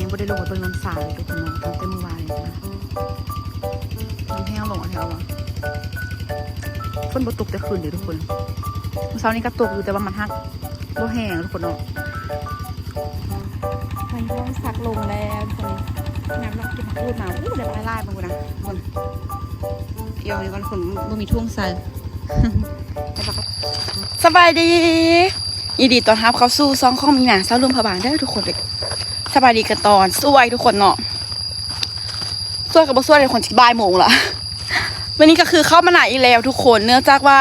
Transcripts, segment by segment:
ບໍ່ໄດ້ລົງໄປເບິ່ງນ້ຳສາເລີຍທຸກຄົນເນາະ ຕັ້ງແຕ່ມື້ວານນີ້ນະ ນ້ຳແຫ້ງລົງແທ້ວ່າ ຝົນບໍ່ຕົກແຕ່ຄືນເດ້ທຸກຄົນ ເຊົ້ານີ້ກໍຕົກຢູ່ ແຕ່ວ່າມັນຫາກບໍ່ແຫ້ງທຸກຄົນເນາະ ໄຟຫ້ອງສັກລົງແລ້ວທຸກຄົນ ນ້ຳລອກກິນປູດມາ ອູ້ ໄດ້ຫຼາຍໆ ເບິ່ງພຸ້ນນະ ເບິ່ງ ດຽວນີ້ກ່ອນທຸກຄົນ ບໍ່ມີຖົງໃສ່ ສະບາຍດີ ຍິນດີຕ້ອນຮັບເຂົ້າສູ່ຊ່ອງຂອງມີນາ ສາວລຸ່ມພະບາງເດີທຸກຄົນເດີ ສະບາຍດີກັນຕອນສວຍທຸກຄົນເນາະ ສວຍກໍບໍ່ສວຍເດ້ທຸກຄົນ ຊິບ່າຍໂມງລະ ມື້ນີ້ກໍຄືເຂົ້າມານາອີກແລ້ວທຸກຄົນ ເນື່ອງຈາກວ່າ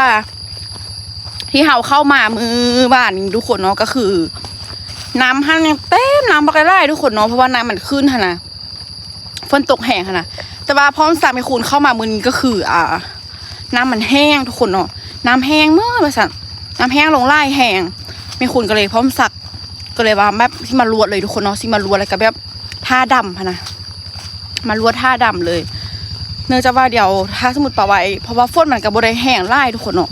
ທີ່ເຮົາເຂົ້າມາມື້ວານນີ້ທຸກຄົນເນາະ ກໍຄືນ້ຳຫັ້ນຍັງເຕັມ ນ້ຳບັກຫຼາຍໆ ທຸກຄົນເນາະ ເພາະວ່ານ້ຳມັນຂຶ້ນຫັ້ນນະ ຝົນຕົກແຮງຫັ້ນນະ ແຕ່ວ່າພ້ອມສັກແມ່ຄູນເຂົ້າມາມື້ນີ້ກໍຄື ອ່າ ນ້ຳມັນແຫ້ງທຸກຄົນເນາະ ນ້ຳແຫ້ງເໝິດວ່າຊັ້ນ ນ້ຳແຫ້ງລົງຫຼາຍແຮງ ແມ່ຄູນກໍເລີຍ ພ້ອມສັກກໍເລີຍວ່າແບບຊິມາລວດເລີຍທຸກຄົນເນາະ ຊິມາລວດ ແລ້ວກໍແບບ ຖ້າດຳຫັ້ນນະ ມາລວດຖ້າດຳເລີຍ ເນື່ອງຈາກວ່າດຽວ ຖ້າສົມມຸດປະໄວ້ ເພາະວ່າຝົນມັນກໍບໍ່ໄດ້ແຮງຫຼາຍທຸກຄົນເນາະ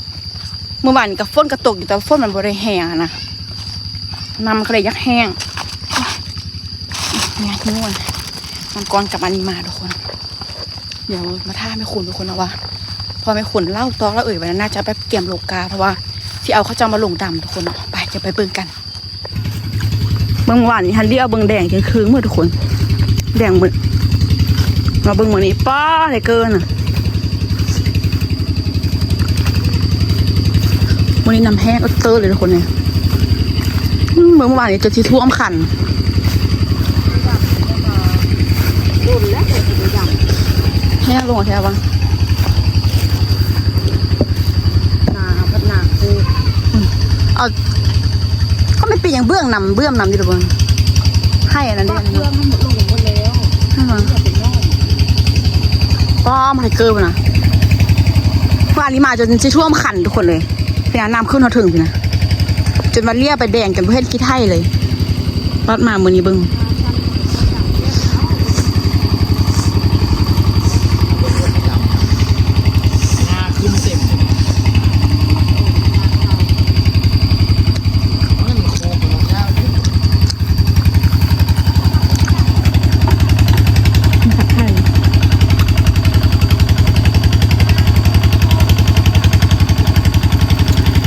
ມື້ວານນີ້ກໍຝົນກໍຕົກຢູ່ ແຕ່ວ່າຝົນມັນບໍ່ໄດ້ແຮງຫັ້ນນະ ນ້ຳມັນກໍເລີຍຢາກແຫ້ງ ຍາກຢູ່ ນ້ຳກ້ອນກັບອັນນີ້ມາທຸກຄົນ ດຽວມາຖ້າແມ່ຄູນທຸກຄົນເນາະວ່າ ເພາະແມ່ຄູນເລົ່າຕອກລະເອີຍວ່າ ໜ້າຈະແບບກຽມໂລກາ ເພາະວ່າຊິເອົາເຂົາເຈົ້າມາລົງດຳທຸກຄົນເນາະ ໄປ ຈະໄປເບິ່ງກັນ ເບິ່ງວານນີ້ຫັ້ນ ຫຼຽວເບິ່ງແດງຈຶ່ງຄືໝົດທຸກຄົນ ແດງໝົດ ມາເບິ່ງມື້ນີ້ ປ້າ ໄທເກີນະ ມື້ນີ້ນ້ຳແຫ້ງເຕີເລີຍທຸກຄົນເອີຍ ອືມ ເບິ່ງວານນີ້ຈົນຊິຖ້ວມຄັນ ແຫ້ງລົງແທ້ວ່າ ໜາວ ໜາວຄື ເອົາ ກໍແມ່ນເປັນຫຍັງເບື້ອງນຳ ເບື້ອງນຳຢູ່ລະເບິ່ງ ໃຫ້ອັນນັ້ນເດ້ ເບື້ອງມັນລົງໝົດແລ້ວ ນັ້ນຫວາ ເຫຼືອແຕ່ນ້ອງ ປ້າ ມາໃຫ້ເກີບນະ ວ່ານີ້ມາຈົນຊິຖ້ວມຄັນທຸກຄົນເລີຍ ເປັນຫຍັງນ້ຳຂຶ້ນຮອດເທິງພຸ້ນນະ ຈົນວ່າຫຼຽວໄປແດງ ຈົນບໍ່ເຫັນຂີ້ໄຖເລີຍ ປັດມາມື້ນີ້ເບິ່ງ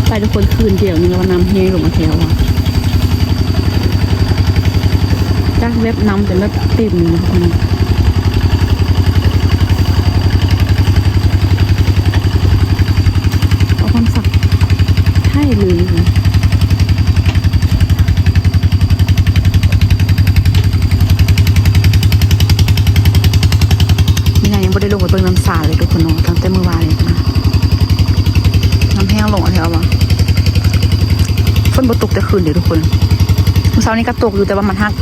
ໄປທຸກຄົນ ຄືນດຽວນີ້ວ່ານ້ຳແຫ້ງລົງມາແທ້ວ່າ ຈາກແບບນ້ຳຈະແບບເຕັມ ເອົາຄວາມສັກໄທເລີຍ ມີນາຍັງບໍ່ໄດ້ລົງໄປເບິ່ງນ້ຳສາເລີຍທຸກຄົນເນາະ ຕັ້ງແຕ່ມື້ວານນີ້ນະ ນ້ຳແຫ້ງລົງແທ້ວ່າ ຝົນບໍ່ຕົກແຕ່ຄືນເດ້ທຸກຄົນ ມື້ເຊົ້ານີ້ກໍຕົກຢູ່ ແຕ່ວ່າມັນຫາກ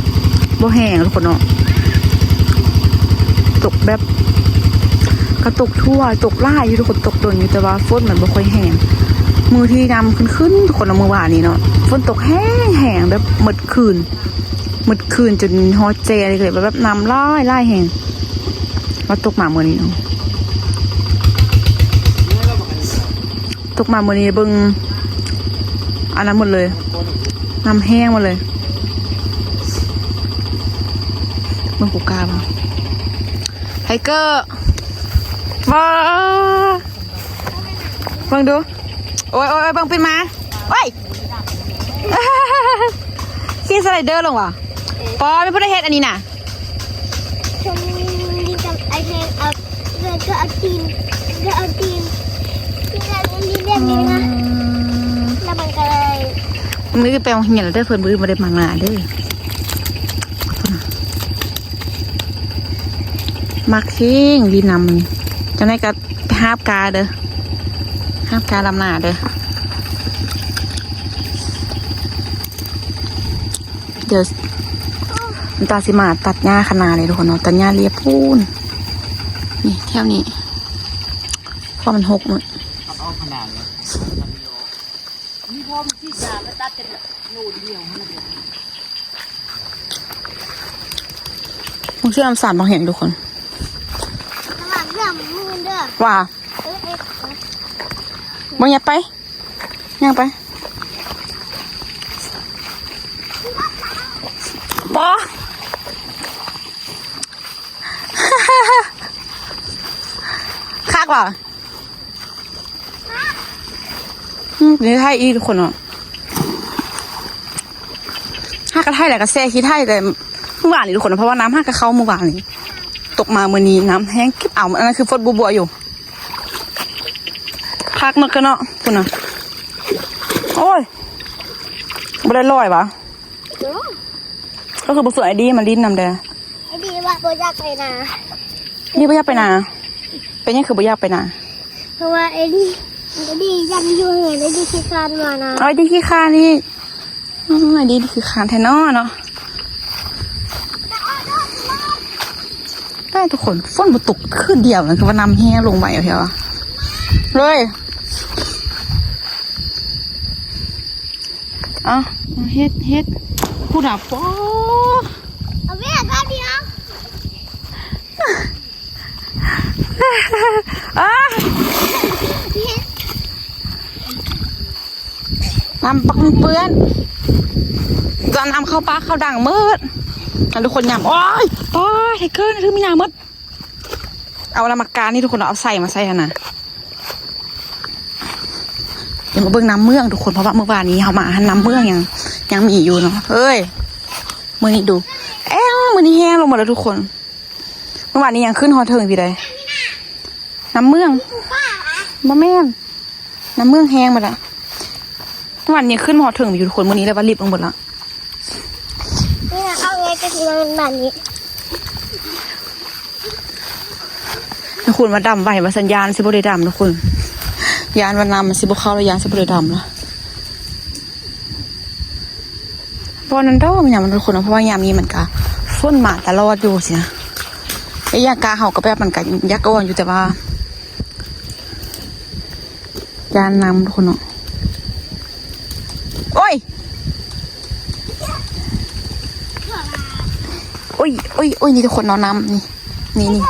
ບໍ່ແຮງທຸກຄົນເນາະ ຕົກແບບ ກໍຕົກທົ່ວ ຕົກຫຼາຍຢູ່ທຸກຄົນ ຕົກດົນຢູ່ ແຕ່ວ່າຝົນມັນບໍ່ຄ່ອຍແຮງ ມື້ທີ່ນ້ຳຂຶ້ນໆ ທຸກຄົນເນາະ ມື້ວານນີ້ເນາະ ຝົນຕົກແຮງໆ ແບບໝົດຄືນ ໝົດຄືນຈົນຮອດແຈ້ເລີຍ ແບບນ້ຳຫຼາຍ ຫຼາຍແຮງ ວ່າຕົກມາມື້ນີ້ເນາະ ຕົກມາມື້ນີ້ເບິ່ງ ອັນນັ້ນໝົດເລີຍ ນ້ຳແຫ້ງໝົດເລີຍ ເບິ່ງກູກາເບິ່ງ ໄທເກີ ວ້າ ເບິ່ງດູ ໂອ້ຍ ໂອ້ຍ ໂອ້ຍ ເບິ່ງປິ່ນມາ ໂອ້ຍ ຂີ່ສະໄລເດີລົງຫວາ ປ້າ ແມ່ນຜູ້ໃດເຮັດອັນນີ້ນະ ເພິ່ນຫຼິ້ນກັບໄອແພດ ເອົາ ເພິ່ນກໍເອົາຕີນ ກໍເອົາຕີນທີ່ມັນຫຼິ້ນແບບນີ້ນະ ອືມ ແລ້ວມັນກໍເລີຍ ມື້ອື່ນໄປໂຮງຮຽນແລ້ວເດີ ເພິ່ນມື້ອື່ນບໍ່ໄດ້ມານາເດີ ມັກແຮງລີນຳ ຈັ່ງໃດກໍໄປຫາບກາເດີ ຫາບກາດຳນາເດີ ດຽວຕາຊິມາຕັດຫຍ້າຄະນາເລີຍທຸກຄົນເນາະ ຕັດຫຍ້າລຽບພຸ້ນ ນີ້ແຖວນີ້ ເພາະມັນຮົກໝົດ ຕັດອອກຂະໜາດເລີຍ ມີພວກມັນສີດຢາໄປຕັດເປັນໂນດດຽວຫັ້ນນະ ບາງເທື່ອນ້ຳສານບາງແຫ່ງທຸກຄົນ ລະຫວ່າງເລື່ອງມັນມື່ນເດີ ວ່າ ເອີ ເອີ ບໍ່ ຢ່າໄປ ຍ່າງໄປ ບໍ່ ວ່າ ອືມ ນີ້ໄທອີກທຸກຄົນເນາະ. ຫາກະໄທແລ້ວກະແຊ່ຂີ້ໄທ ແຕ່ມື້ວານນີ້ທຸກຄົນເນາະ ເພາະວ່ານ້ຳຫາກະເຂົ້າມື້ວານນີ້ ຕົກມາມື້ນີ້ນ້ຳແຮງ ເກັບເອົາ. ອັນນັ້ນຄືຟົດບົວໆຢູ່ ຄັກເນາະ ເນາະ ພຸ້ນນະ. ໂອ້ຍ ບໍ່ໄດ້ລອຍຫວາ? ໂອ້ ກໍຄືບໍ່ຊວນໄອ້ດີມາຫຼິ້ນນຳແດ່. ໄອ້ດີວ່າບໍ່ຢາກໄປນາ. ດີບໍ່ຢາກໄປນາ? ເປັນຫຍັງຄືບໍ່ຢາກໄປນາ? ເພາະວ່າໄອ້ດີ ໄອ້ດີຢາກຢູ່ເຮືອນ ໄອ້ດີຂີ້ຄ້ານມານາ. ເອົາ ໄອ້ດີຂີ້ຄ້ານອີກ. ອືມ ໄອ້ດີຂີ້ຄ້ານແທ້ເນາະ ເນາະ. ເອີ ທຸກຄົນ ຝົນບໍ່ຕົກຄືດຽວນະ ຄືວ່ານ້ຳແຮງລົງໄວແທ້ວະ ເລີຍ. ເອົາ ເຮັດ ເຮັດ ພຸ້ນນະ ປໍ ເອົາແມ່ກະດຽວ ເອີ ນ້ຳປັກເປື້ອນ ຕອນນ້ຳເຂົ້າປາກເຂົ້າດັງໝົດ. ອັນທຸກຄົນຍາມ ໂອ້ຍ ໂອ້ຍ ໄທເກີນ ຖືມີນາໝົດ. ເອົາລະໝາກການີ້ທຸກຄົນ ເອົາໃສ່ມາໃສ່ຫັ້ນນະ. ດຽວມາເບິ່ງນ້ຳເມືອງທຸກຄົນ ເພາະວ່າມື້ວານນີ້ເຮົາມາຫັ້ນ ນ້ຳເມືອງຍັງ ຍັງມີຢູ່ເນາະ. ເອີຍ ມື້ນີ້ດູ ແອ້ວ ມື້ນີ້ແຫ້ງລົງໝົດແລ້ວທຸກຄົນ. ມື້ວານນີ້ຍັງຂຶ້ນຮອດເທິງພີ້ໃດ ນ້ຳເມືອງ. ບໍ່ແມ່ນ ນ້ຳເມືອງແຫ້ງໝົດລະ. ມື້ວານນີ້ຂຶ້ນມາຮອດເທິງຢູ່ທຸກຄົນ ມື້ນີ້ແລ້ວວ່າລິບລົງໝົດລະ. ນີ້ນະ ເຂົ້າໄງກໍຊິມາເປັນບາດນີ້. ທຸກຄົນວ່າດຳໄວວ່າຊັ້ນ ຢ້ານຊິບໍ່ໄດ້ດຳທຸກຄົນ ຢ້ານວ່ານ້ຳມັນຊິບໍ່ເຂົ້າ ແລ້ວຢ້ານຊິບໍ່ໄດ້ດຳລະ. ບໍ່ນັ້ນດອກຍາມມັນທຸກຄົນ ເພາະວ່າຍາມນີ້ມັນກະຝົນມາຕະຫຼອດຢູ່ຊີ້ນະ. ໄອ້ຢາກາເຮົາກໍແບບມັນກະຢາກອ່ອນຢູ່ ແຕ່ວ່າຢ້ານນ້ຳທຸກຄົນເນາະ. ໂອ້ຍ ໂອ້ຍ ໂອ້ຍ ໂອ້ຍ ນີ້ທຸກຄົນເນາະ ນ້ຳນີ້ ນີ້ ນີ້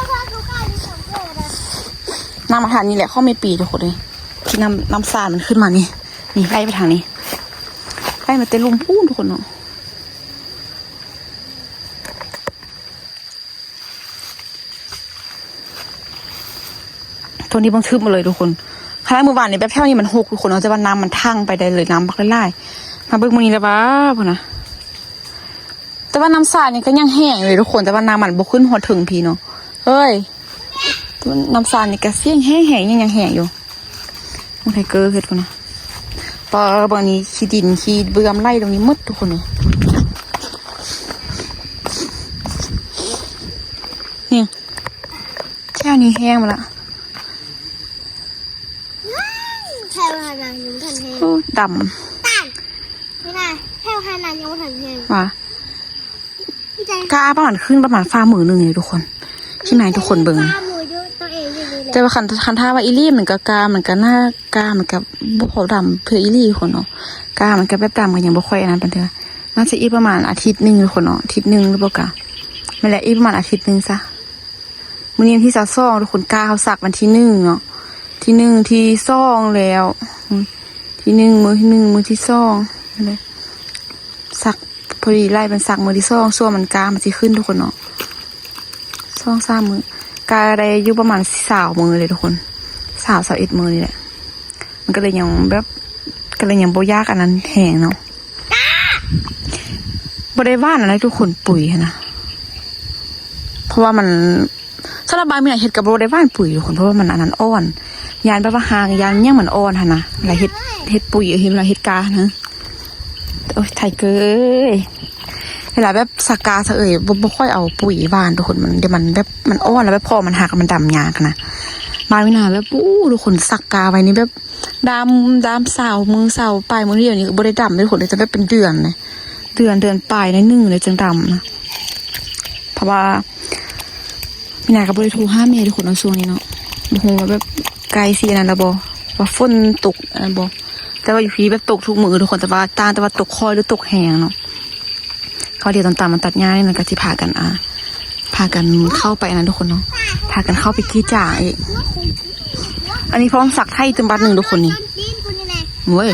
ນ້ຳມາທາງນີ້ແຫຼະ ຂອງແມ່ປີທຸກຄົນເອີຍ. ທີ່ນ້ຳ ນ້ຳສາດມັນຂຶ້ນມານີ້ ນີ້ ໄຫຼໄປທາງນີ້ ໄຫຼມາແຕ່ລຸ່ມພຸ້ນທຸກຄົນເນາະ. ໂຕນີ້ເບິ່ງທຶບໝົດເລີຍທຸກຄົນ. ຂະໜາດມື້ວານນີ້ແບບແຖວນີ້ມັນຮົກທຸກຄົນເນາະ ແຕ່ວ່ານ້ຳມັນທັ່ງໄປໄດ້ເລີຍ ນ້ຳບັກຫຼາຍໆ. ມາເບິ່ງມື້ນີ້ແລ້ວຫວາ ພຸ້ນນະ. ແຕ່ວ່ານ້ຳສາດນີ້ກໍຍັງແຫ້ງຢູ່ເດ້ທຸກຄົນ ແຕ່ວ່ານ້ຳມັນບໍ່ຂຶ້ນຮອດເທິງພີ້ເນາະ. ເອີຍ ນ້ຳສາດນີ້ກໍສຽງແຫ້ງໆ ຍັງແຫ້ງຢູ່. ມັນໄທເກີເຮັດພຸ້ນນະ. ປາ ບາດນີ້ຂີ້ດິນຂີ້ເບື່ອມໄຫຼລົງນີ້ໝົດທຸກຄົນເອີຍ. ນີ້ ແຖວນີ້ແຫ້ງໝົດລະ. ແຖວຫັ້ນນະຍັງບໍ່ທັນແຫ້ງ. ໂອ້ ດຳ. ຕາຍ ນີ້ນະ ແຖວຫັ້ນນະຍັງບໍ່ທັນແຫ້ງ. ຫວາ? ກ້າປະມານ ຂຶ້ນປະມານຝ່າມືໜຶ່ງເລີຍທຸກຄົນ. ຊິມາໃຫ້ທຸກຄົນເບິ່ງ. ຝ່າມືຢູ່ຕົວເອງຢູ່ນີ້ແຫຼະ. ແຕ່ວ່າຄັນ ຄັນຖ້າວ່າອີ່ຫຼີມັນກໍກ້າ ມັນກໍໜ້າກ້າ ມັນກໍບໍ່ພໍດຳເທື່ອອີ່ຫຼີທຸກຄົນເນາະ. ກ້າມັນກໍແບບດຳ ກໍຍັງບໍ່ຄ່ອຍອັນນັ້ນປານໃດ. ໜ້າຈະອີກປະມານອາທິດໜຶ່ງທຸກຄົນເນາະ ອາທິດໜຶ່ງຫຼືບໍ່ກະ ແມ່ນແຫຼະ ອີກປະມານອາທິດໜຶ່ງຊະ. ມື້ນີ້ວັນທີຊາວສອງທຸກຄົນ ກ້າເຮົາສັກວັນທີໜຶ່ງເນາະ ທີໜຶ່ງ ທີສອງແລ້ວ ທີໜຶ່ງ ມື້ທີໜຶ່ງ ມື້ທີສອງ ນັ້ນແຫຼະ ສັກ ພໍດີໄລ່ເປັນສັກມື້ທີສອງ ສ່ວນມັນກ້າມັນຊິຂຶ້ນທຸກຄົນເນາະ ສອງສາມມື້ ກ້າໄດ້ຢູ່ປະມານຊາວມື້ເລີຍທຸກຄົນ ຊາວ ຊາວເອັດມື້ນີ້ແຫຼະ. ມັນກໍເລີຍຍັງແບບ ກໍເລີຍຍັງບໍ່ຢາກອັນນັ້ນແຮງເນາະ. ບໍ່ໄດ້ຫວ່ານອັນໃດທຸກຄົນ ປຸ໋ຍຫັ້ນນະ ເພາະວ່າມັນ ສຳລັບບ້ານມີນາເຮັດກໍບໍ່ໄດ້ຫວ່ານປຸ໋ຍທຸກຄົນ ເພາະວ່າມັນອັນນັ້ນອ່ອນ ຢ້ານແບບວ່າຮາກ ຢ້ານຫຍັງມັນອ່ອນຫັ້ນນະ ລະເຮັດ ເຮັດປຸ໋ຍ ເຮັດ ລະເຮັດກ້ານະ. ໂອ້ຍ ໄທເກີເອີຍ ເວລາແບບສັກກ້າຊະເອີຍ ບໍ່ ບໍ່ຄ່ອຍເອົາປຸ໋ຍຫວ່ານທຸກຄົນ ມັນ ດຽວມັນແບບ ມັນອ່ອນ ລະແບບ ພໍມັນຫັກ ມັນດຳຍາກຫັ້ນນະ. ບ້ານມີນາແບບ ໂອ້ ທຸກຄົນ ສັກກ້າໄວ້ນີ້ແບບ ດຳ ດຳຊາວມື້ ຊາວປາຍມື້ ດຽວນີ້ກໍບໍ່ໄດ້ດຳເດ້ທຸກຄົນ ຈະແບບເປັນເດືອນເລີຍ ເດືອນ ເດືອນປາຍໜ້ອຍໜຶ່ງເລີຍຈຶ່ງດຳນະ. ເພາະວ່າມີນາກໍບໍ່ໄດ້ໂທຫາແມ່ທຸກຄົນເນາະ ຊ່ວງນີ້ເນາະ ບໍ່ຮູ້ວ່າແບບໃກ້ຊິອັນນັ້ນແລ້ວບໍ່ ວ່າຝົນຕົກອັນນັ້ນບໍ່. ແຕ່ວ່າຢູ່ພີ້ແບບຕົກທຸກມື້ທຸກຄົນ ແຕ່ວ່າຕ່າງແຕ່ວ່າຕົກຄ່ອຍ ຫຼືຕົກແຮງເນາະ. ເຂົາດຽວຕອນຕາມມັນຕັດຫຍ້ານີ້ ມັນກໍຊິພາກັນ ອ່າ ພາກັນເຂົ້າໄປອັນນັ້ນທຸກຄົນເນາະ ພາກັນເຂົ້າໄປກຣີດຢາງອີກ. ອັນນີ້ພ້ອມສັກໄທຕື່ມບາດໜຶ່ງທຸກຄົນນີ້ ໂອ້ຍ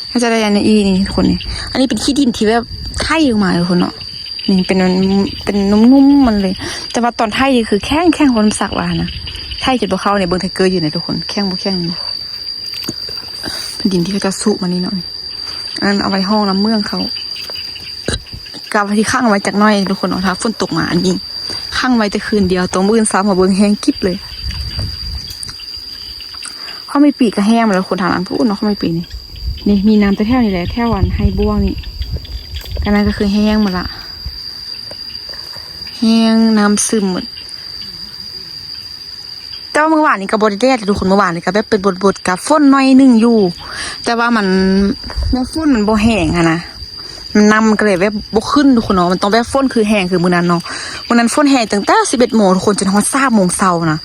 ເຮົາຈະໄດ້ອັນນີ້ອີກນີ້ທຸກຄົນນີ້. ອັນນີ້ເປັນຂີ້ດິນທີ່ແບບໄຖລົງມາທຸກຄົນເນາະ ນີ້ເປັນ ເປັນນຸ້ມໆມັນເລີຍ ແຕ່ວ່າຕອນໄຖນີ້ຄືແຂງໆ ຄົນສັກວ່າຫັ້ນນະ ໄຖ ໃກ້ຈົນບໍ່ເຂົ້ານີ້ ເບິ່ງໄທເກີຢູ່ນີ້ທຸກຄົນ ແຂງບໍ່ແຂງນີ້ ແຜ່ນດິນທີ່ເຂົາເຈົ້າຊຸມານີ້ເນາະ ອັນນັ້ນເອົາໄວ້ຮອງນ້ຳເມືອງເຂົາ ກະວ່າຊິຂັງໄວ້ຈັກໜ້ອຍທຸກຄົນເນາະ ຖ້າຝົນຕົກມາ ອັນນີ້ຂັງໄວ້ແຕ່ຄືນດຽວ ຕອນມື້ອື່ນເຊົ້າມາເບິ່ງແຫ້ງກິບເລີຍ. ເຂົາໄມ້ປີກະແຫ້ງໝົດແລ້ວ ຄົນທາງນັ້ນພຸ້ນເນາະ ເຂົາໄມ້ປີນີ້ ນີ້ມີນ້ຳແຕ່ແຖວນີ້ແຫຼະ ແຖວອັນໄຮ່ບວງນີ້ ອັນນັ້ນກະຄືແຫ້ງໝົດລະ ແຫ້ງ ນ້ຳຊຶມໝົດ. ແຕ່ວ່າມື້ວານນີ້ກະບໍ່ໄດ້ແດດເດ້ທຸກຄົນ ມື້ວານນີ້ກະແບບເປັນບົດໆ ກະຝົນໜ້ອຍໜຶ່ງຢູ່ ແຕ່ວ່າມັນ ແບບຝົນມັນບໍ່ແຮງຫັ້ນນະ ນ້ຳມັນກະເລີຍແບບບໍ່ຂຶ້ນທຸກຄົນເນາະ ມັນຕ້ອງແບບຝົນຄືແຮງຄືມື້ນັ້ນເນາະ ມື້ນັ້ນຝົນແຮງຕັ້ງແຕ່ສິບເອັດໂມງທຸກຄົນ ຈົນຮອດສາມໂມງເຊົ້ານະ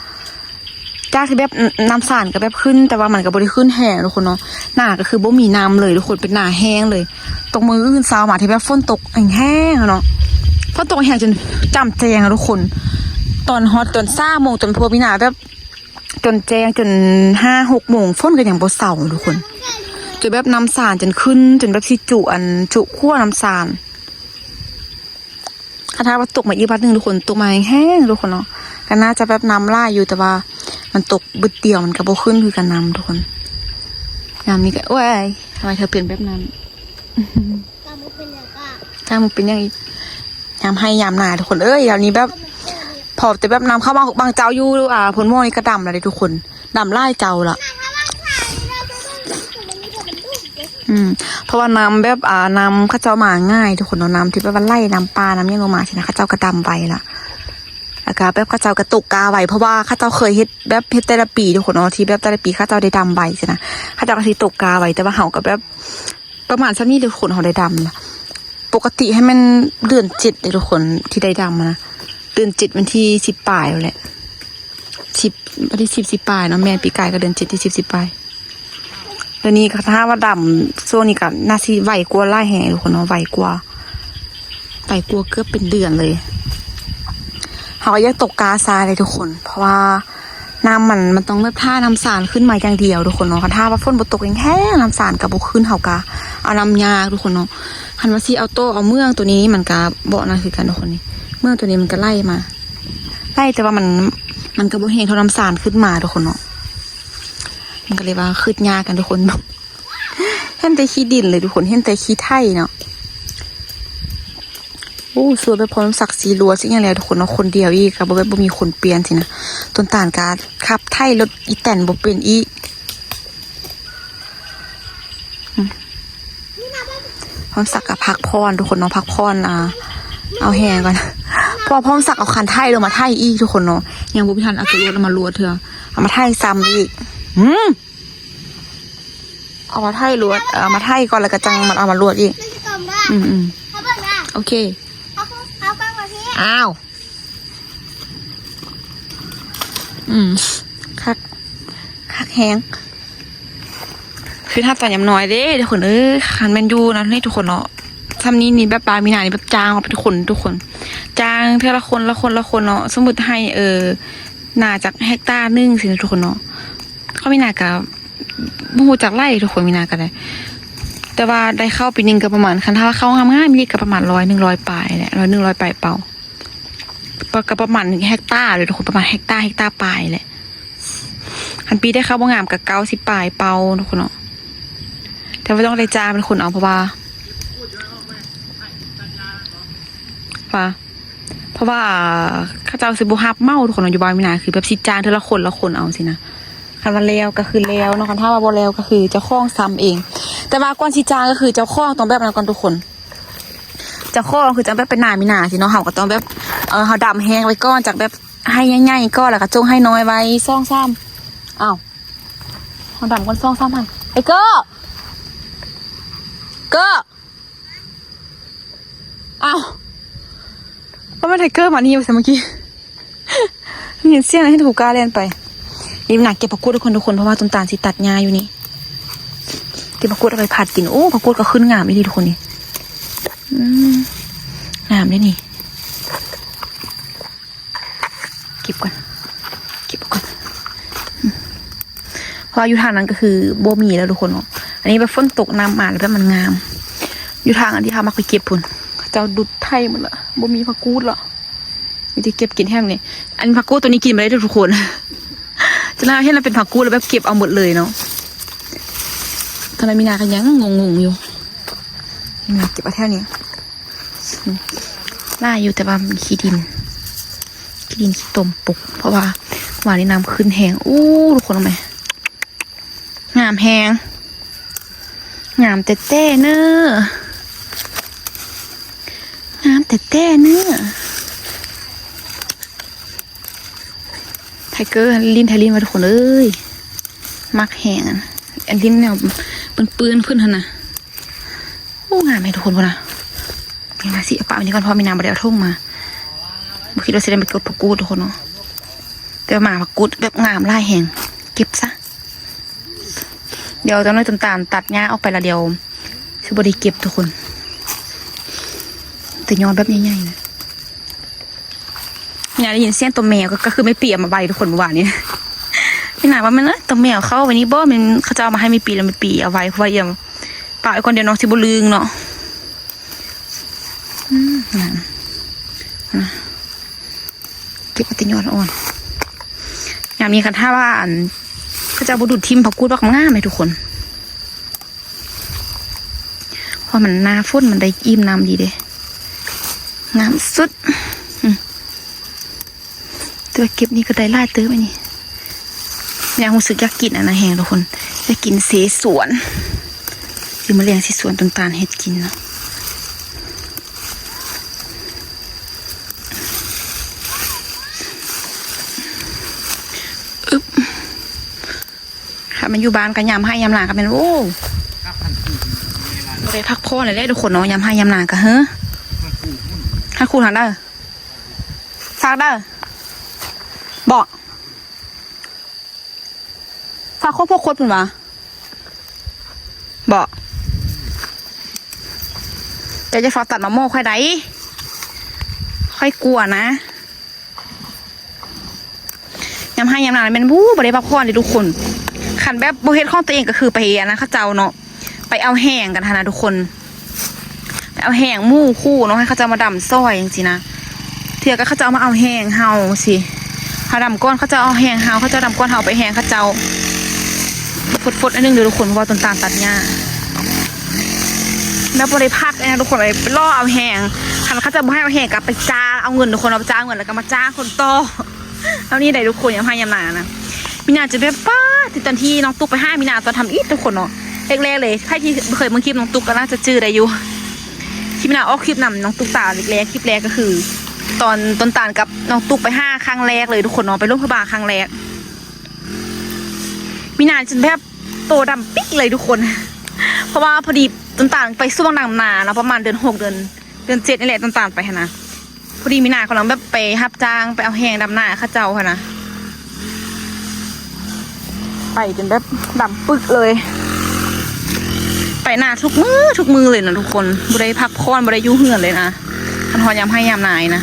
ຈາກທີ່ແບບ ນ້ຳສານກະແບບຂຶ້ນ ແຕ່ວ່າມັນກະບໍ່ໄດ້ຂຶ້ນແຮງທຸກຄົນເນາະ ນາກະຄືບໍ່ມີນ້ຳເລີຍທຸກຄົນ ເປັນນາແຫ້ງເລີຍ ຕົກມື້ອື່ນເຊົ້າມາທີ່ແບບຝົນຕົກແຮງໆເນາະ ຝົນຕົກແຮງຈົນຈ້ຳແຈ້ງທຸກຄົນ ຕອນຮອດຕອນສາມໂມງ ຕອນພວກມີນາແບບ ຈົນແຈ້ງ ຈົນຫ້າຫົກໂມງ ຝົນກະຍັງບໍ່ເຊົາທຸກຄົນ ຈົນແບບນ້ຳສານຈົນຂຶ້ນ ຈົນແບບຊິຈຸອັນ ຈຸຂົວນ້ຳສານ ຄັນຖ້າວ່າຕົກມາອີກບາດໜຶ່ງທຸກຄົນ ຕົກມາແຮງໆທຸກຄົນເນາະ ກະໜ້າຈະແບບນ້ຳຫຼາຍຢູ່ ແຕ່ວ່າມັນຕົກບຶດດຽວ ມັນກະບໍ່ຂຶ້ນຄືກັນນ້ຳທຸກຄົນ ຍາມນີ້ກະ ໂອ້ຍ ທຳໄມເທີເປັນແບບນັ້ນ? ຈ້າງບໍ່ເປັນຫຍັງອີກ ຍາມໄຮ່ຍາມນາທຸກຄົນເອີຍ ດຽວນີ້ແບບ ພໍແຕ່ແບບນ້ຳເຂົ້າມາ ບາງເຈົ້າຢູ່ ອ່າ ໂພນມ່ວງນີ້ກະດຳລະເດ້ທຸກຄົນ ດຳຫຼາຍເຈົ້າລະ ອືມ ເພາະວ່ານ້ຳແບບ ອ່າ ນ້ຳເຂົາເຈົ້າມາງ່າຍທຸກຄົນເນາະ ນ້ຳທີ່ແບບວ່າໄຫຼ ນ້ຳປ່າ ນ້ຳຫຍັງລົງມາຊີ້ນະ ເຂົາເຈົ້າກະດຳໄວລະ ລະກະແບບເຂົາເຈົ້າກະຕົກກ້າໄວ ເພາະວ່າເຂົາເຈົ້າເຄີຍເຮັດ ແບບເຮັດແຕ່ລະປີທຸກຄົນເນາະ ທີ່ແບບແຕ່ລະປີເຂົາເຈົ້າໄດ້ດຳໄວຊີ້ນະ ເຂົາເຈົ້າກະຊິຕົກກ້າໄວ ແຕ່ວ່າເຮົາກະແບບ ປະມານຊ່ຳນີ້ທຸກຄົນ ເຮົາໄດ້ດຳນະ ປົກກະຕິໃຫ້ແມ່ນເດືອນເຈັດເດ້ທຸກຄົນ ທີ່ໄດ້ດຳນະ ເດືອນເຈັດວັນທີສິບປາຍພຸ້ນແຫຼະ ສິບ ວັນທີສິບ ສິບປາຍເນາະ ແມ່ນ ປີກາຍກະເດືອນເຈັດ ທີສິບ ສິບປາຍ ດຽວນີ້ກະຖ້າວ່າດຳ ຊ່ວງນີ້ກະໜ້າຊິໄວກວ່າຫຼາຍແຮງທຸກຄົນເນາະ ໄວກວ່າ ໄວກວ່າເກືອບເປັນເດືອນເລີຍ ເຮົາກະຢາກຕົກກ້າຊ້າເດ້ທຸກຄົນ ເພາະວ່າ ນ້ຳມັນ ມັນຕ້ອງແບບຖ້ານ້ຳສານຂຶ້ນມາຢ່າງດຽວທຸກຄົນເນາະ ຄັນຖ້າວ່າຝົນບໍ່ຕົກແຮງໆ ນ້ຳສານກະບໍ່ຂຶ້ນ ເຮົາກະເອົານຳຍາກທຸກຄົນເນາະ ຄັນວ່າຊິເອົາໂຕເອົາເມືອງໂຕນີ້ ມັນກະບໍ່ນັ້ນຄືກັນທຸກຄົນນີ້ ເມືອງໂຕນີ້ມັນກະໄຫຼມາ ໄຫຼ ແຕ່ວ່າມັນ ມັນກະບໍ່ແຮງເທົ່ານ້ຳສານຂຶ້ນມາທຸກຄົນເນາະ ມັນກະເລີຍວ່າຄຶດຍາກກັນທຸກຄົນ ເຫັນແຕ່ຂີ້ດິນເລີຍທຸກຄົນ ເຫັນແຕ່ຂີ້ໄຖເນາະ ໂອ້ ສ່ວນແບບພອນສັກສີຫຼວດ ຊິຫຍັງແລ້ວທຸກຄົນເນາະ ຄົນດຽວອີກ ກະບໍ່ແບບບໍ່ມີຄົນປ່ຽນຊີ້ນະ ຕົ້ນຕານກະຂັບໄຖລົດອີແຕນບໍ່ເປັນອີກ ອືມ ພອນສັກກະພັກຜ່ອນທຸກຄົນເນາະ ພັກຜ່ອນ ອ່າ ເອົາແຮງກ່ອນ ເພາະວ່າພອນສັກເອົາຄັນໄຖລົງມາໄຖອີກທຸກຄົນເນາະ ຍັງບໍ່ທັນເອົາໂຕລົດມາລວດເທື່ອ ເອົາມາໄຖຊ້ຳອີກ ອືມ ເອົາມາໄຖລວດ ເອົາມາໄຖກ່ອນ ລະກະຈັ່ງມາເອົາມາລວດອີກ ອືມໆ ໂອເຄ ອ້າວ ອືມ ຄັກ ຄັກແຮງ ຄືຖ້າຕອນຍາມນ້ອຍເດ້ທຸກຄົນເອີຍ ຄັນແມ່ນຢູ່ນັ້ນນີ້ທຸກຄົນເນາະ ຊ່ຳນີ້ນີ້ແບບປາມີນານີ້ແບບຈ້າງເອົາເປັນຄົນທຸກຄົນ ຈ້າງເທື່ອລະຄົນ ລະຄົນ ລະຄົນເນາະ ສົມມຸດໄຮ່ ເອີ ນາຈັກເຮັກຕາໜຶ່ງຊີ້ນະທຸກຄົນເນາະ ເຂົາມີນາກະ ບໍ່ຮູ້ຈັກຫຼາຍເດ້ທຸກຄົນ ມີນາກະໄດ້ ແຕ່ວ່າໄດ້ເຂົ້າປີໜຶ່ງກະປະມານ ຄັນຖ້າວ່າເຂົ້າງາມໆ ມີກະປະມານຮ້ອຍ ໜຶ່ງຮ້ອຍປາຍແຫຼະ ຮ້ອຍ ໜຶ່ງຮ້ອຍປາຍເປົາ ກະປະມານເຮັກຕາເດ້ທຸກຄົນ ປະມານເຮັກຕາ ເຮັກຕາປາຍແຫຼະ ຄັນປີໄດ້ເຂົ້າບໍ່ງາມກະເກົ້າສິບປາຍເປົາທຸກຄົນເນາະ ແຕ່ວ່າຕ້ອງໄດ້ຈ້າງເປັນຄົນເອົາ ເພາະວ່າ ວ່າ ເພາະວ່າເຂົາເຈົ້າຊິບໍ່ຮັບເໝົາທຸກຄົນເນາະ ຢູ່ບ້ານມີນາຄືແບບຊິຈ້າງເທື່ອລະຄົນລະຄົນເອົາຊີ້ນະ ຄັນວ່າແລ້ວກະຄືແລ້ວເນາະ ຄັນຖ້າວ່າບໍ່ແລ້ວກະຄືເຈົ້າຂອງຊ້ຳເອງ ແຕ່ວ່າກ່ອນຊິຈ້າງກະຄືເຈົ້າຂອງຕ້ອງແບບນັ້ນກ່ອນທຸກຄົນ ເຈົ້າຂອງຄືຈັ່ງແບບເປັນນາມີນາຊີ້ເນາະ ເຮົາກະຕ້ອງແບບ ເອີ ເຮົາດຳແຮງໄວ້ກ່ອນ ຈັ່ງແບບໄຮ່ໃຫຍ່ໆກ່ອນ ລະກະຈົ່ງໄຮ່ນ້ອຍໄວ້ ສອງສາມ ອ້າວ ເຮົາດຳກ່ອນ ສອງສາມໄຮ່ ໄອ້ເກີ ເກີ ອ້າວ ວ່າແມ່ນໄທເກີມານີ້ວ່າຊັ້ນເມື່ອກີ້ ໄດ້ຍິນສຽງແລ້ວ ເຫັນຄູກາແລ່ນໄປ ນີ້ນາເກັບຜັກກູດທຸກຄົນ ທຸກຄົນ ເພາະວ່າຕົ້ນຕານຊິຕັດຫຍ້າຢູ່ນີ້ ເກັບຜັກກູດເອົາໄປຜັດກິນ ໂອ້ ຜັກກູດກະຂຶ້ນງາມອີ່ຫຼີທຸກຄົນນີ້ ອືມ ງາມເດ້ນີ້. ເກັບກ່ອນ ເກັບກ່ອນ ອືມ ເພາະວ່າຢູ່ທາງນັ້ນກະຄືບໍ່ມີແລ້ວທຸກຄົນເນາະ ອັນນີ້ແບບຝົນຕົກນ້ຳມາແລ້ວແບບມັນງາມ ຢູ່ທາງອັນທີ່ເຮົາມັກໄປເກັບພຸ້ນ ເຂົາເຈົ້າດຸດໄຖໝົດລະ ບໍ່ມີຜັກກູດລະ ມີແຕ່ເກັບກິນແຖວນີ້ ອັນຜັກກູດໂຕນີ້ກິນບໍ່ໄດ້ເດີທຸກຄົນ ຈະລາວເຫັນລະເປັນຜັກກູດລະແບບເກັບເອົາໝົດເລີຍເນາະ. ຕອນນັ້ນມີນາກໍຍັງງົງໆຢູ່ ມີນາເກັບເອົາແຖວນີ້ ຫຼາຍຢູ່ ແຕ່ວ່າມັນຂີ້ດິນ ຂີ້ດິນຂີ້ຕົມປົກ ເພາະວ່າວານນີ້ນ້ຳຂຶ້ນແຮງ. ໂອ້ ທຸກຄົນເບິ່ງແມ ງາມແຮງ ງາມແຕ່ໆເນີ ງາມແຕ່ໆເນີ. ໄທເກີຫຼິ້ນໄທຫຼິ້ນວ່າ ທຸກຄົນເອີຍ ມັກແຮງ ອັນຫຼິ້ນແນວເປື້ອນໆຂຶ້ນຫັ້ນນະ. ໂອ້ ງາມແຮງທຸກຄົນ ພຸ້ນນະ. ມີນາຊິເອົາປະໄວ້ນີ້ກ່ອນ ເພາະມີນາບໍ່ໄດ້ເອົາຖົງມາ ບໍ່ຄິດວ່າຊິໄດ້ໄປເກັບຜັກກູດ ທຸກຄົນເນາະ. ແຕ່ວ່າໝາຜັກກູດແບບງາມຫຼາຍແຮງ ເກັບຊະ. ດຽວຈັກໜ້ອຍຕົ້ນຕານຕັດຫຍ້າອອກໄປລະ ດຽວຊິບໍ່ໄດ້ເກັບ ທຸກຄົນ ແຕ່ຍອດແບບໃຫຍ່ໆນະ. ຍາໄດ້ຍິນສຽງຕົວແມວ ກໍ ກໍຄືແມ່ປີເອົາມາໄວ້ ທຸກຄົນ ເມື່ອວານນີ້. ມີນາວ່າແມ່ນ ເອີ ຕົວແມວເຂົ້າໄວ້ນີ້ບໍ່ ແມ່ນເຂົາເຈົ້າເອົາມາໃຫ້ແມ່ປີ ແລ້ວແມ່ປີເອົາໄວ້ ເພາະວ່າຢ້ານປະໄວ້ກ່ອນ ດຽວນ້ອງຊິບໍ່ລຶ້ງເນາະ. ອືມ ງາມ ເກັບເອົາແຕ່ຍອດອ່ອນ. ຍາມນີ້ຄັນຖ້າວ່າ ອັນ ເຂົາເຈົ້າບໍ່ດູດຖິ້ມ ຜັກກູດບັກງາມເດ້ທຸກຄົນ. ເພາະມັນໜ້າຝົນ ມັນໄດ້ອີ່ມນ້ຳດີເດ້ ງາມສຸດ. ອືມ ແຕ່ວ່າເກັບນີ້ກໍໄດ້ຫຼາຍເຕີບອັນນີ້. ຍາຮູ້ສຶກຢາກກິນອັນນັ້ນແຮງທຸກຄົນ ຢາກກິນເສສວນ. ຊິມາລ້ຽງເສສວນຕົ້ນຕານເຮັດກິນເນາະ. ອຶບ ຖ້າແມ່ນຢູ່ບ້ານກໍຍາມໄຮ່ຍາມນາກໍແມ່ນ ໂອ້ ບໍ່ໄດ້ພັກຜ່ອນເລີຍເດ້ທຸກຄົນເນາະ. ຍາມໄຮ່ຍາມນາກໍ ເຮີ ຮັກຄູທາງເດີ ຝາກເດີ ເບາະ ຝາກຄົນພວກຄົນພຸ້ນຫວາ ເບາະ. ເຈົ້າຢ່າຟ້າວຕັດມະມ່ວງຂ້ອຍໃດ ຂ້ອຍກົວນະ. ຍາມໄຮ່ຍາມນາແມ່ນ ໂອ້ ບໍ່ໄດ້ພັກຜ່ອນເດ້ທຸກຄົນ. ຄັນແບບບໍ່ເຮັດຂອງຕົວເອງກໍຄືໄປອັນນັ້ນເຂົາເຈົ້າເນາະ ໄປເອົາແຮງກັນຫັ້ນນະທຸກຄົນ ໄປເອົາແຮງໝູ່ຄູ່ເນາະ ໃຫ້ເຂົາເຈົ້າມາດຳຊ່ອຍຈັ່ງຊີ້ນະ. ເທື່ອກໍເຂົາເຈົ້າມາເອົາແຮງເຮົາຊີ້ ເຮົາດຳກ່ອນເຂົາເຈົ້າເອົາແຮງເຮົາ ເຂົາເຈົ້າດຳກ່ອນເຮົາໄປແຮງເຂົາເຈົ້າ. ຟົດໆໜ້ອຍໜຶ່ງເດີທຸກຄົນ ເພາະວ່າຕົ້ນຕານຕັດຫຍ້າ ແບບບໍ່ໄດ້ພັກເລີຍນະທຸກຄົນເອີຍ ໄປລໍເອົາແຮງ. ຄັນເຂົາເຈົ້າບໍ່ໃຫ້ເອົາແຮງກໍໄປຈ້າງເອົາເງິນທຸກຄົນເນາະ ໄປຈ້າງເງິນແລ້ວກໍມາຈ້າງຄົນຕໍ່. ເທົ່ານີ້ໄດ໋ທຸກຄົນ ຍາມໄຮ່ຍາມນານະ. ມີນາຈະແບບ ປ້າ ທີ່ຕອນທີ່ນ້ອງຕຸກໄປຫາມີນາຕອນທຳອິດທຸກຄົນເນາະ ແລກໆເລີຍ ໃຜທີ່ເຄີຍເບິ່ງຄລິບນ້ອງຕຸກກໍໜ້າຈະຈື່ໄດ້ຢູ່ ທີ່ມີນາອອກຄລິບນຳນ້ອງຕຸກຕາແລກໆ ຄລິບແລກກໍຄືຕອນຕົ້ນຕານກັບນ້ອງຕຸກໄປຫາຄັ້ງແລກເລີຍທຸກຄົນເນາະ ໄປຫຼວງພະບາງຄັ້ງແລກ. ມີນາຈົນແບບໂຕດຳປິກເລີຍທຸກຄົນ ເພາະວ່າພໍດີຕົ້ນຕານໄປຊ່ວງດຳນາເນາະ ປະມານເດືອນຫົກ ເດືອນ ເດືອນເຈັດນີ້ແຫຼະ ຕົ້ນຕານໄປຫັ້ນນະ. ພໍດີມີນາກຳລັງແບບໄປຮັບຈ້າງໄປເອົາແຮງດຳນາເຂົາເຈົ້າຫັ້ນນະ ໄປຈົນແບບດຳປຶກເລີຍ ໄປນາທຸກມື້ທຸກມື້ເລີຍນະທຸກຄົນ ບໍ່ໄດ້ພັກຜ່ອນ ບໍ່ໄດ້ຢູ່ເຮືອນເລີຍນະ. ຄັນຮອດຍາມໄຮ່ຍາມນານີ້ນະ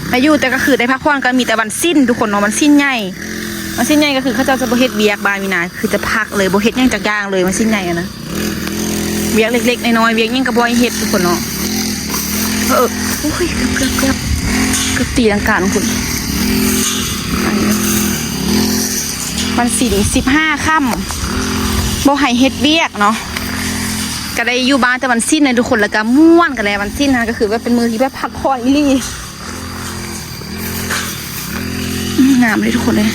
ໄດ້ຢູ່ ແຕ່ກໍຄືໄດ້ພັກຜ່ອນກໍມີແຕ່ວັນສິນທຸກຄົນເນາະ ວັນສິນໃຫຍ່ ວັນສິນໃຫຍ່ກໍຄືເຂົາເຈົ້າຈະບໍ່ເຮັດວຽກ ບ້ານມີນາຄືຈະພັກເລີຍ ບໍ່ເຮັດຫຍັງຈັກຢ່າງເລີຍ ວັນສິນໃຫຍ່ຫັ້ນນະ. ວຽກເລັກໆນ້ອຍໆ ວຽກຫຍັງກໍບໍ່ໃຫ້ເຮັດທຸກຄົນເນາະ. ເອີ ໂອ້ຍ ເກືອບ ເກືອບ ເກືອບຕີລັງກາລົງພຸ້ນ. ວັນສິນສິບຫ້າຄ່ຳ ບໍ່ໃຫ້ເຮັດວຽກເນາະ ກໍໄດ້ຢູ່ບ້ານແຕ່ວັນສິນນະທຸກຄົນ ແລ້ວກໍມ່ວນກັນແຫຼະ. ວັນສິນຫັ້ນກໍຄືແບບເປັນມື້ທີ່ແບບພັກຜ່ອນອີ່ຫຼີ. ອືມ ງາມເລີຍທຸກຄົນເອີຍ.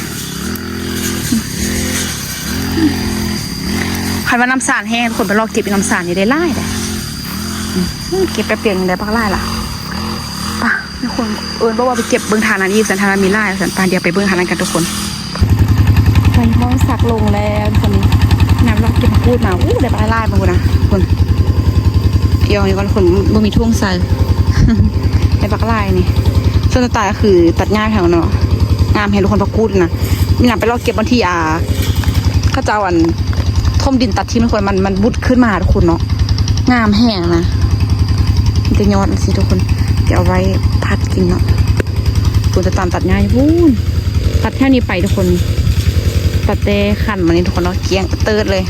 ຄັນວ່ານ້ຳສານແຫ້ງ ທຸກຄົນໄປລອກເກັບຢູ່ນ້ຳສານນີ້ໄດ້ຫຼາຍເດ້. ອືມ ເກັບແປັບດຽວຍັງໄດ້ບັກຫຼາຍລະ. ປະ ມີຄົນເອີ້ນບອກວ່າໄປເກັບເບິ່ງທາງນັ້ນອີກ ຊັ້ນທາງນັ້ນມີຫຼາຍ ຊັ້ນ ປະ ດຽວໄປເບິ່ງທາງນັ້ນກັນທຸກຄົນ. ໄຟເຮົາສັກລົງແລ້ວທຸກຄົນ ນີ້ ນ້ຳລອກເກັບຜັກກູດມາ ໂອ້ ໄດ້ບັກຫຼາຍພຸ້ນນະ ພຸ້ນ. ດຽວນີ້ກ່ອນທຸກຄົນ ບໍ່ມີຖົງໃສ່ ໄດ້ບັກຫຼາຍນີ້. ສ່ວນຕາກໍຄືຕັດຫຍ້າແຖວເນາະ ງາມແຮງທຸກຄົນ ຜັກກູດນະ. ມີນາໄປລອກເກັບບ່ອນທີ່ ອ່າ ເຂົາເຈົ້າ ອັນ ຖົມດິນຕັດຖິ້ມທຸກຄົນ ມັນ ມັນບຸດຂຶ້ນມາທຸກຄົນເນາະ ງາມແຮງນະ. ມີແຕ່ຍອດຈັ່ງຊີ້ທຸກຄົນ ຈະເອົາໄວ້ຜັດກິນເນາະ. ພຸ້ນ ຕາຕາມຕັດຫຍ້າຢູ່ພຸ້ນ ຕັດແຖວນີ້ໄປທຸກຄົນ ຕັດແຕ່ຂັ້ນມານີ້ທຸກຄົນເນາະ ກ້ຽງເຕີດເລີຍ.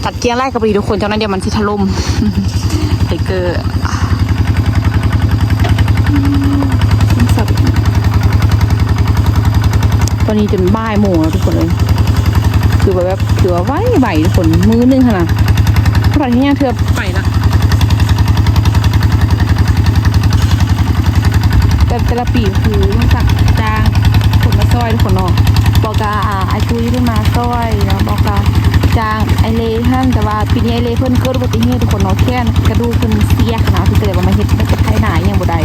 ຕັດກ້ຽງຫຼາຍກໍບໍ່ດີທຸກຄົນ ຈັ່ງນັ້ນດຽວມັນຊິຖະຫຼົ່ມ. ໄທເກີ ອືມ ໄປ ອັນນີ້ຈົນບ່າຍໂມງແລ້ວທຸກຄົນເອີຍ ຄືວ່າແບບ ຄືວ່າໄວໆ ທຸກຄົນ ມື້ໜຶ່ງຫັ້ນນະ ບໍ່ທັນເຮັດຫຍັງເທື່ອໄປລະ. ແບບແຕ່ລະປີຄືລຸງສັກຈ້າງຄົນມາຊ່ອຍທຸກຄົນເນາະ ບໍ່ກະ ອາ ອ້າຍຕຸ້ຍເພິ່ນມາຊ່ອຍເນາະ ບໍ່ກະຈ້າງອ້າຍເລຫັ້ນ ແຕ່ວ່າປີນີ້ອ້າຍເລເພິ່ນເກີດອຸບັດຕິເຫດທຸກຄົນເນາະ ແຂນກະດູກເພິ່ນເສຍຫັ້ນນະ ເພິ່ນກະເລີຍວ່າມາເຮັດ ມາເຮັດໄຖນາອີ່ຫຍັງບໍ່ໄດ້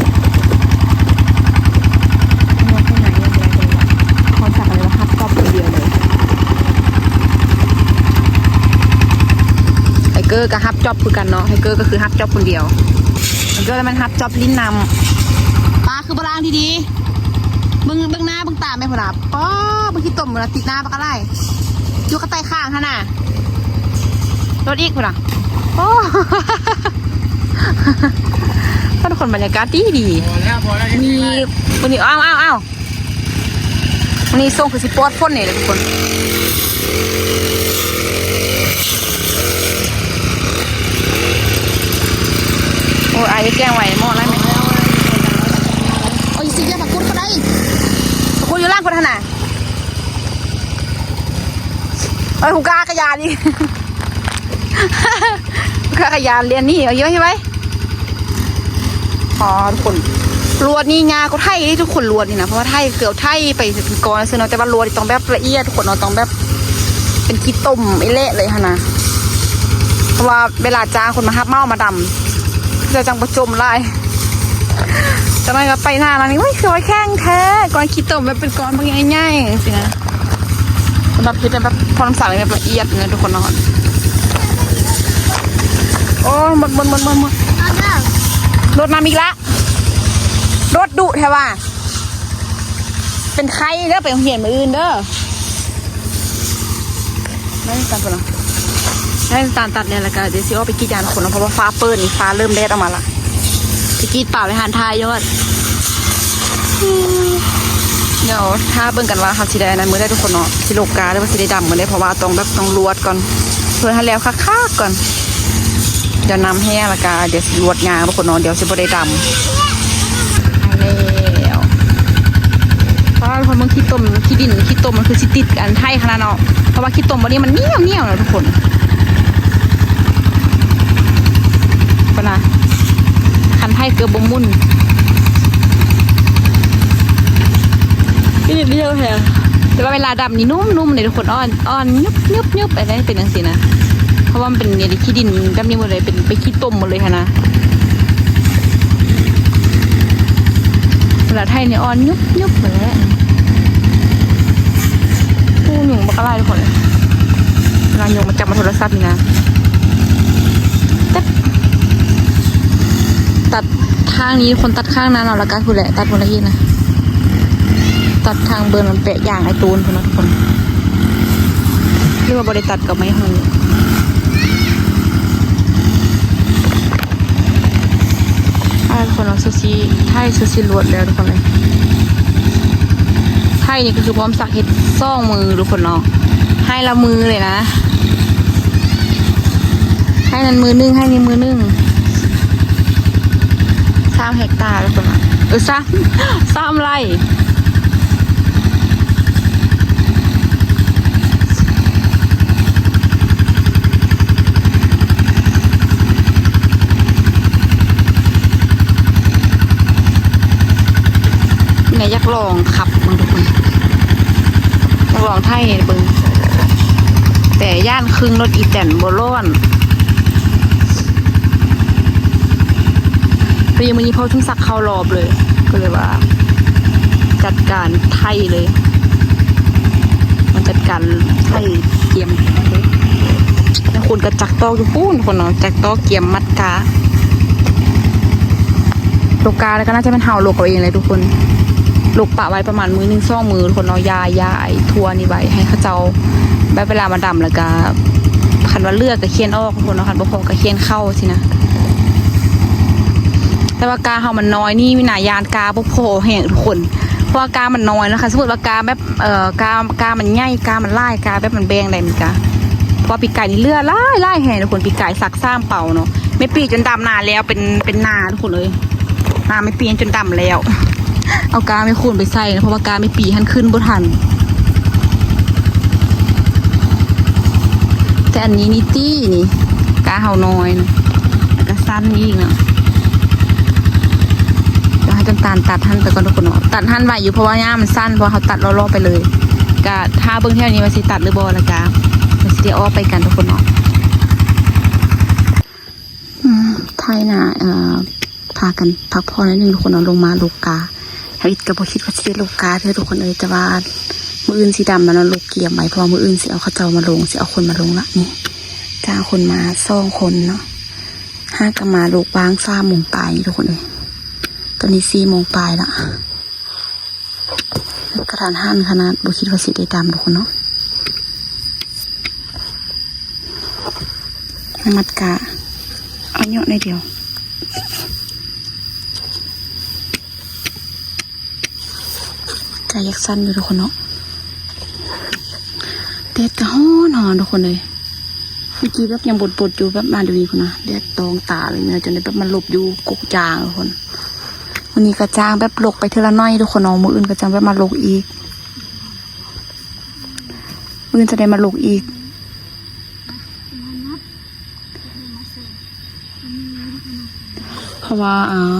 ເຮົາສັ່ງເລີຍວ່າຮັບຈ໊ອບຄົນດຽວເລີຍ. ໄທເກີກະຮັບຈ໊ອບຄືກັນເນາະ ໄທເກີກະຄືຮັບຈ໊ອບຄົນດຽວ ໄທເກີລະແມ່ນຮັບຈ໊ອບຫຼິ້ນນ້ຳ. ປາຄືບໍ່ລ້າງດີໆ ເບິ່ງ ເບິ່ງໜ້າເບິ່ງຕາແມ່ພຸ້ນນະ ປາ ເບິ່ງຂີ້ຕົມພຸ້ນນະ ຕິດໜ້າປາກະໄລ ຢູ່ກະໄຕຂ້າງຫັ້ນນະ ລົດອີກພຸ້ນນະ ໂອ້ ທຸກຄົນ ບັນຍາກາດດີໆ ມີ ມື້ນີ້ ອ້າວ ອ້າວ ອ້າວ ມື້ນີ້ສົ່ງຄືຊິປອດຝົນນີ້ແຫຼະທຸກຄົນ. ໂອ້ຍ ອ້າຍແກ້ງໄວ້ ໝໍ້ໄລ່ແມ່ ໂອ້ຍ ຊິເກັບຜັກກຸດກໍໄດ້ ຜັກກຸດຢູ່ຫຼັງພຸ້ນຫັ້ນນະ ເອີຍ ຫູກາກະຢານອີກ ຫູກາກະຢານລຽນໜີ ເອົາຢູ່ໄວ້ ເອົາໄວ້. ອໍ ທຸກຄົນ ລວດນີ້ຍາກກວ່າໄຖເດ້ທຸກຄົນ ລວດນີ້ນະ ເພາະວ່າໄຖເກືອບໄຖໄປກ່ອນຊື່ເນາະ ແຕ່ວ່າລວດນີ້ຕ້ອງແບບລະອຽດທຸກຄົນເນາະ ຕ້ອງແບບເປັນຂີ້ຕົມອີ່ແຫຼະເລີຍຫັ້ນນະ ເພາະວ່າເວລາຈ້າງຄົນມາຮັບເໝົາມາດຳ ເຂົາເຈົ້າຈັ່ງບໍ່ຈົ່ມຫຼາຍ ຈັກໜ້ອຍກໍໄປໜ້ານັ້ນ ໂອ້ຍ ຄືວ່າແຂງແທ້ ກ້ອນຂີ້ຕົມແບບເປັນກ້ອນບັກໃຫຍ່ໆ ຈັ່ງຊີ້ນະ. ສຳລັບເຮັດໃຫ້ແບບ ພອນສາວແບບລະອຽດເນາະທຸກຄົນເນາະ ໂອ້ຍ ໝົດ ໝົດ ໝົດ ໝົດ ໝົດ ລົດນ້ຳອີກລະ ລົດດຸແທ້ວ່າ ເປັນໄຂ້ເດີ ໄປໂຮງຮຽນມື້ອື່ນເດີ. ໄດ້ຕັດພຸ້ນນະ ໄດ້ຕັດ ຕັດແດ່ ແລ້ວກະດຽວຊິອອກໄປກຣີດຢາງຄົນເນາະ ເພາະວ່າຟ້າເປີດນີ້ ຟ້າເລີ່ມແດດອອກມາລະ ຊິກຣີດປາໄວ້ຫັ້ນ ຖ່າຍຍອດ ດຽວຖ້າເບິ່ງກັນວ່າເຮົາຊິໄດ້ອັນນັ້ນມື້ໃດທຸກຄົນເນາະ ຊິໂລກາ ຫຼືວ່າຊິໄດ້ດຳມື້ໃດ ເພາະວ່າຕ້ອງແບບ ຕ້ອງລວດກ່ອນ ເພື່ອໃຫ້ແລ້ວຄັກໆກ່ອນ ດຽວນ້ຳແຫ້ງ ແລ້ວກະດຽວຊິລວດຍາງທຸກຄົນເນາະ ດຽວຊິບໍ່ໄດ້ດຳ. ໄດ້ແລ້ວ ເພາະວ່າເບິ່ງຂີ້ຕົມ ຂີ້ດິນ ຂີ້ຕົມມັນຄືຊິຕິດອັນໄຖຂະໜາດເນາະ ເພາະວ່າຂີ້ຕົມບັດນີ້ມັນໜຽວໆ ນະທຸກຄົນ ເບິ່ງນະ ຄັນໄຖເກືອບບໍ່ໝຸ່ນ ອີກນິດດຽວແຮງ ແຕ່ວ່າເວລາດຳນີ້ນຸ້ມໆ ເດ້ທຸກຄົນ ອ່ອນ ອ່ອນຍຸບໆໆ ອັນນີ້ເປັນຈັ່ງຊີ້ນະ ເພາະວ່າມັນເປັນຂີ້ດິນແບບນີ້ໝົດເລີຍ ເປັນ ເປັນຂີ້ຕົມໝົດເລີຍຫັ້ນນະ ເວລາໄຖນີ້ອ່ອນຍຸບໆ ແຫຼະ ໂອ້ ຍຸງບັກຫຼາຍທຸກຄົນ ເວລາຍຸງມາຈັບມາໂທລະສັບນີ້ນະ ຕັດ ຕັດທາງນີ້ ຄົນຕັດຂ້າງໜ້າເນາະ ແລ້ວກະພຸ້ນແຫຼະ ຕັດພຸ້ນລະອີກນະ ຕັດທາງເບິ່ງມັນແປະຢາງໄອ້ໂຕນພຸ້ນນະທຸກຄົນ ຫຼືວ່າບໍ່ໄດ້ຕັດກໍໄມ້ຫຸ່ງ ອ່າ ທຸກຄົນເນາະ ຊູຊິ ໄຖຊູຊິລວດແລ້ວທຸກຄົນເອີຍ ໄຖນີ້ກໍຄືພ້ອມສັກເຮັດສອງມື້ທຸກຄົນເນາະ ໄຮ່ລະມື້ເລີຍນະ ໄຮ່ນັ້ນມື້ໜຶ່ງ ໄຮ່ນີ້ມື້ໜຶ່ງ ສາມເຮັກຕາທຸກຄົນເນາະ ເອີ ສາມ ສາມໄຮ່. ນີ້ນະ ຢາກລອງຂັບເບິ່ງທຸກຄົນ ຢາກລອງໄຖໃຫ້ເບິ່ງ ແຕ່ຢ້ານເຄິ່ງລົດອີແຕນບໍ່ລ້ອນ. ພໍດີມື້ນີ້ພໍ່ສົມສັກເຂົ້າລອບເລີຍ ກໍເລີຍວ່າຈັດການໄຖເລີຍ ມາຈັດການໄຖກຽມ ແລ້ວຄົນກໍຈັກຕອກຢູ່ພຸ້ນ ຄົນເນາະ ຈັກຕອກກຽມມັດກາ ລົກກາແລ້ວກໍໜ້າຈະແມ່ນເຮົາລົກເອົາເອງແຫຼະທຸກຄົນ ລົກປະໄວ້ປະມານມື້ໜຶ່ງສອງມື້ ຄົນເນາະ ຢາຍ ຢາຍທົ່ວນີ້ໄວ້ໃຫ້ເຂົາເຈົ້າ ແບບເວລາມາດຳແລ້ວກໍ ຄັນວ່າເຫຼືອກໍຂຽນອອກ ຄົນເນາະ ຄັນບໍ່ພໍກໍຂຽນເຂົ້າຊີ້ນະ ແຕ່ວ່າກາເຮົາມັນນ້ອຍນີ້ ມີໜ້າຢ້ານກາບໍ່ພໍແຮງທຸກຄົນ ເພາະວ່າກາມັນນ້ອຍເນາະ ຄັນສົມມຸດວ່າກາແບບ ເອີ ກາ ກາມັນໃຫຍ່ ກາມັນຫຼາຍ ກາແບບມັນແບ່ງໄດ້ມັນກະ ເພາະວ່າປີກາຍນີ້ເຫຼືອຫຼາຍໆແຮງທຸກຄົນ ປີກາຍສັກສາມເປົາເນາະ ແມ່ປີຈົນດຳນາແລ້ວ ເປັນ ເປັນນາທຸກຄົນເອີຍ ນາແມ່ປີຈົນດຳແລ້ວ ເອົາກາແມ່ຄູນໄປໃສ່ ເພາະວ່າກາແມ່ປີຫັ້ນຂຶ້ນບໍ່ທັນ ອັນນີ້ນິຕິນີ້ ກາເຮົານ້ອຍນະ ແລ້ວກະສັ້ນອີກເນາະ. ດຽວໃຫ້ຕົ້ນຕານຕັດຫັ້ນໄປກ່ອນທຸກຄົນເນາະ. ຕັດຫັ້ນໄວຢູ່ ເພາະວ່າຫຍ້າມັນສັ້ນ ເພາະວ່າເຮົາຕັດເລາະໆໄປເລີຍ. ກະຖ້າເບິ່ງແຖວນີ້ວ່າຊິຕັດຫຼືບໍ່ ແລ້ວກະ ກະຊິໄດ້ອອກໄປກັນທຸກຄົນເນາະ. ອືມ ໄຖນາ ເອີ ພາກັນພັກຜ່ອນໜ້ອຍໜຶ່ງທຸກຄົນເນາະ. ລົງມາຫຼົກກາ ທຳອິດກໍບໍ່ຄິດວ່າຊິໄດ້ຫຼົກກາເທື່ອທຸກຄົນເອີຍ. ແຕ່ວ່າມື້ອື່ນຊິດຳແລ້ວເນາະ ຫຼົກກຽມໄວ້ ເພາະວ່າມື້ອື່ນຊິເອົາເຂົາເຈົ້າມາລົງ ຊິເອົາຄົນມາລົງລະ. ນີ້ ຈ້າງຄົນມາສອງຄົນເນາະ. ຫາກໍມາຫຼົກຫວ່າງສາມໂມງປາຍນີ້ທຸກຄົນເອີຍ. ຕອນນີ້ສີ່ໂມງປາຍລະ. ແບບກະທັນຫັນຂະໜາດ ບໍ່ຄິດວ່າຊິໄດ້ດຳທຸກຄົນເນາະ. ນ້ຳມັດກະເອົາເຍາະໜ້ອຍດຽວ ກະຢາກສັ້ນຢູ່ທຸກຄົນເນາະ. ແດດກະຮ້ອນໆ ທຸກຄົນເອີຍ. ເມື່ອກີ້ແບບຍັງບົດໆຢູ່ ແບບມາດຽວນີ້ພຸ້ນນະ ແດດຕ້ອງຕາເລີຍ ແມ່ນຈົນໄດ້ແບບມາຫຼົບຢູ່ກົກຈາງທຸກຄົນ. ມື້ນີ້ກໍຈ້າງແບບຫຼົກໄປເທື່ອລະໜ້ອຍທຸກຄົນເນາະ. ມື້ອື່ນກໍຈັ່ງແບບມາຫຼົກອີກ ມື້ອື່ນຈະໄດ້ມາຫຼົກອີກ ເພາະວ່າ ອ່າ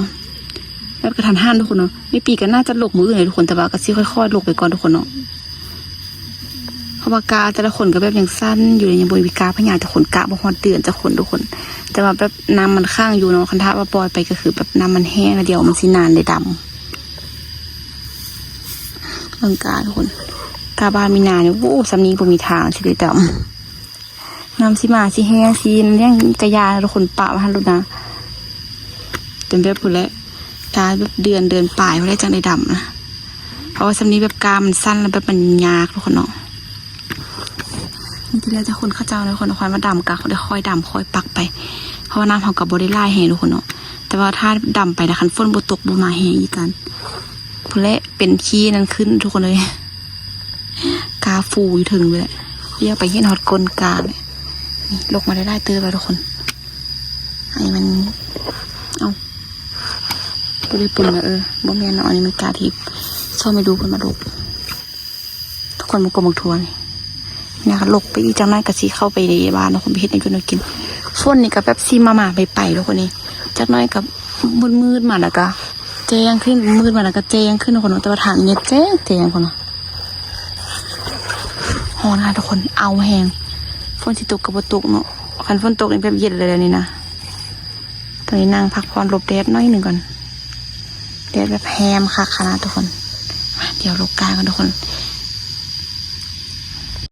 ແບບກະທັນຫັນທຸກຄົນເນາະ. ແມ່ປີກໍໜ້າຈະຫຼົກມື້ອື່ນແຫຼະທຸກຄົນ ແຕ່ວ່າກໍຊິຄ່ອຍໆຫຼົກໄປກ່ອນທຸກຄົນເນາະ. ເພາະວ່າກາແຕ່ລະຄົນກໍແບບຍັງສັ້ນຢູ່ເດ ຍັງບໍ່ມີກາພະຍາດທຸກຄົນ ກະບໍ່ຮອດເດືອນຈັກຄົນທຸກຄົນ. ແຕ່ວ່າແບບນ້ຳມັນຂັງຢູ່ເນາະ ຄັນຖ້າວ່າປ່ອຍໄປກໍຄືແບບນ້ຳມັນແຫ້ງລະດຽວມັນຊິນານໄດ້ດຳ. ເບິ່ງກາທຸກຄົນ ກາບ້ານມີນານີ້ ໂອ້ ສ່ຳນີ້ບໍ່ມີທາງຊິໄດ້ດຳ. ນ້ຳຊິມາຊິແຫ້ງຊິຫຍັງກະຢ່າທຸກຄົນ ປະໄວ້ຫັ້ນໂລດນະ. ຈົນແບບພຸ້ນແຫຼະ ກາແບບເດືອນ ເດືອນປາຍພຸ້ນແຫຼະຈັ່ງໄດ້ດຳນະ. ເພາະວ່າສ່ຳນີ້ແບບກາມັນສັ້ນ ແລ້ວແບບມັນຍາກທຸກຄົນເນາະ. ນີ້ທີ່ແລ້ວແຕ່ຄົນເຂົາເຈົ້ານະ ຄົນເຂົາມາດຳກະໄດ້ຄ່ອຍດຳຄ່ອຍປັກໄປ ເພາະວ່ານ້ຳເຮົາກໍບໍ່ໄດ້ຫຼາຍແຮງທຸກຄົນເນາະ. ແຕ່ວ່າຖ້າດຳໄປນະ ຄັນຝົນບໍ່ຕົກບໍ່ມາແຮງອີກກັນ ພຸ້ນແຫຼະ ເປັນຂີ້ນັ້ນຂຶ້ນທຸກຄົນເອີຍ. ກາຟູຢູ່ເທິງເລີຍ ຢາກໄປເຫັນຮອດກົ້ນກາເລີຍ. ນີ້ ຫຼົກມາໄດ້ຫຼາຍເຕີບແລ້ວທຸກຄົນ. ໃຫ້ມັນ ເອົ້າ ບໍ່ໄດ້ປຸ້ນລະ ເອີ ບໍ່ແມ່ນເນາະ ອັນນີ້ມັນກາທິບ. ຊອມໃຫ້ດູເພິ່ນມາຫຼົກ ທຸກຄົນ ມາກົມໝາກຖົ່ວນີ້. ນີ້ນະ ກໍຫຼົກໄປອີກຈັກໜ້ອຍກໍຊິເຂົ້າໄປໃນບ້ານເນາະ ຄົນໄປເຮັດແນວຢູ່ແນວກິນ. ຝົນນີ້ກໍແບບຊິມາໆໄປໆ ທຸກຄົນເອີຍ. ຈັກໜ້ອຍກໍມືດໆມາ ແລ້ວກໍແຈ້ງຂຶ້ນ ມືດມາແລ້ວກໍແຈ້ງຂຶ້ນທຸກຄົນເນາະ. ແຕ່ວ່າທາງນີ້ແຈ້ງໆພຸ້ນນະ. ຮ້ອນນະທຸກຄົນ ເອົ້າແຮງ. ຝົນຊິຕົກກໍບໍ່ຕົກເນາະ ຄັນຝົນຕົກນີ້ແບບເຢັນເລີຍແຫຼະນີ້ນະ. ຕອນນີ້ນັ່ງພັກຜ່ອນຫຼົບແດດໜ້ອຍໜຶ່ງກ່ອນ ແດດແບບແຮມຄັກຂະໜາດທຸກຄົນ. ດຽວຫຼົກກາກ່ອນທຸກຄົນ